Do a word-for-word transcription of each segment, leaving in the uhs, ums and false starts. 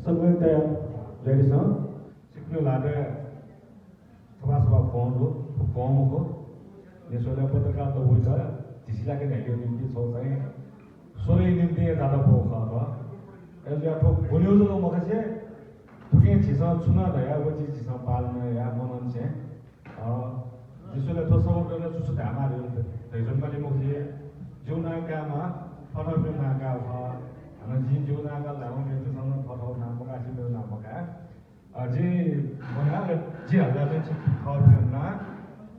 समय तयार जुयादिसँ। छिकपिनि ल्हातय् थपासपा फोन दु, फोन मखु। न्ह्यसः स्वयाः पत्रकार दबूयात झिसिलाके न्ह्याकेगु निंतिं छगू चाहिँ स्वलय् निंतिं जात पौ खः। अय्‌जुयाः थ्व गुन्यु जक मखसे, थुकिं झीसं छु नं धया, व झीसं पालन याये मनंनिसें अ, जिं स्वयाः थ्व समग्रमा छु छु धायेमाः धइगु धयाच्वनेमाली मखु। जिगु नां कायेमाः, थःथःपिनिगु नां काये फु। हानं जिं जिगु नां काल धाःम्ह मेपिन्सं नं थःथःगु नां मकासे मेगु नां मकाये। अ, जिं ब्वना, अले जि हालाच्वंगु थःपिनिगु नां,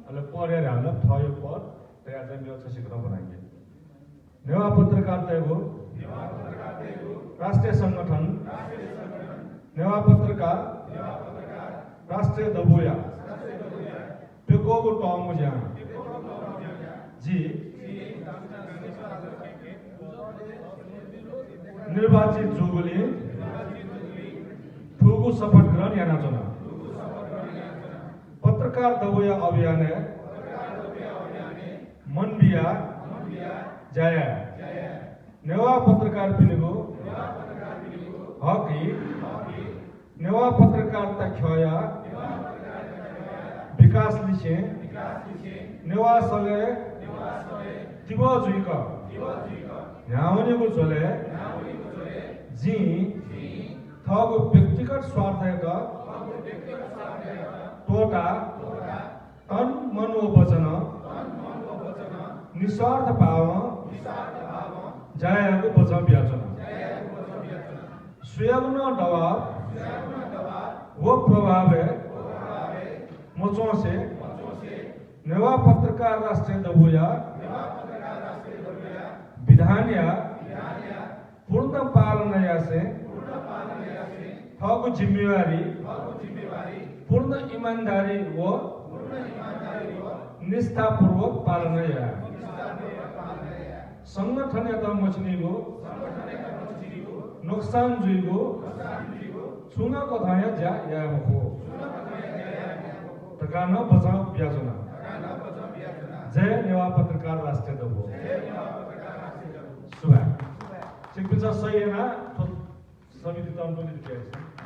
अले पद धयाहःगु थःगु पद तयाः चाहिँ मेगु छसिकथं ब्वनागु। नेवाः पत्रकारतय्‌गु राष्ट्रिय संगठन नेवाः पत्रकार राष्ट्रिय दबूया प्यक्वःगु तःमुँज्यां जि निर्वाचित जूगुलिं थुगु शपथ ग्रहण यानाच्वना। पत्रकार दबूया अभियानय् मन बियाः ज्या याये। नेवाः पत्रकारपिनिगु हक हित, नेवाः पत्रकारिता ख्यःया विकास लिसें नेवाः सलय् तिबः जुइक न्ह्यावनीगु झ्वलय् जिं थःगु व्यक्तिगत स्वार्थयात त्वःताः तन, मन व वचनं निस्वार्थ भावं ज्या यायेगु वचं बियाच्वना। सुयागु नं दबाव व प्रभावय् मच्वंसे नेवाः पत्रकार राष्ट्रिय दबूया विधानया पूर्ण पालना यासें थःगु जिम्मेवारी पूर्ण इमानदारी व निष्ठापूर्वक पालना याये। संगठनयात मछिनीगु, नोक्सान जुइगु छुं नं कथंया ज्या याये मखु धकाः नं वचं बियाच्वना। जय नेवाः पत्रकार राष्ट्रिय दबू। सुभाय्। छिकपिन्सं सही यानाः थ्व समिति तःमुँज्यां लित बियादिसँ।